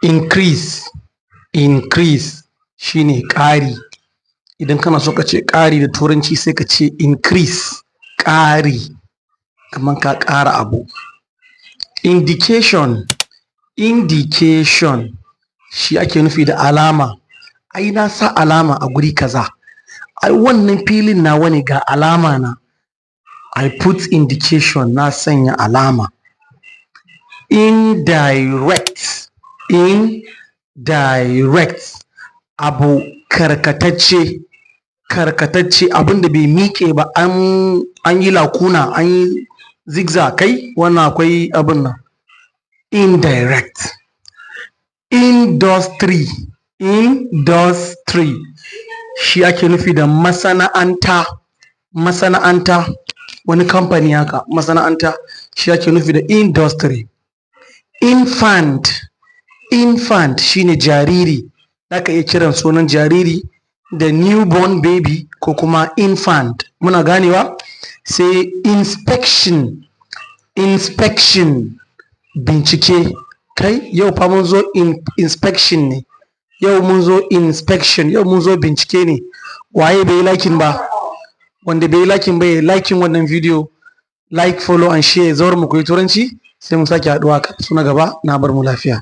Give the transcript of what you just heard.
Increase, increase shine ƙari. Idan kana so ka ce ƙari da Turanci, sai ka ce increase, ƙari, kamar ka ƙara abu. Indication, indication shi ake nufi da alama. Ai na sa alama a guri kaza, ai wannan filin nawa ne, ga alama na. I put indication, na sanya alama. Indirect, indirect, abu karkatacce, karkatacce, abin da bai miƙe ba, an yi lakuna, an yi zigzag. Kai, wannan akwai abin nan, indirect. Industry, industry shi ake nufi da masana'anta, masana'anta, wani kamfani haka, masana'anta shi ake nufi da industry. Infant, infant shine jariri. Zaka iya kiran sunan jariri da newborn baby ko kuma infant. Muna ganewa? Sai inspection, inspection, bincike. Kai, yau fa mun zo inspection ne. Yau mun zo inspection, yau mun zo bincike ne. Waye bai yi liking ba? Wanda bai yi liking ba, ya liking wannan video. Like, follow and share. Zauren Mu Koyi Turanci. Sai mun sake haɗuwa a na gaba. Na bar mu lafiya.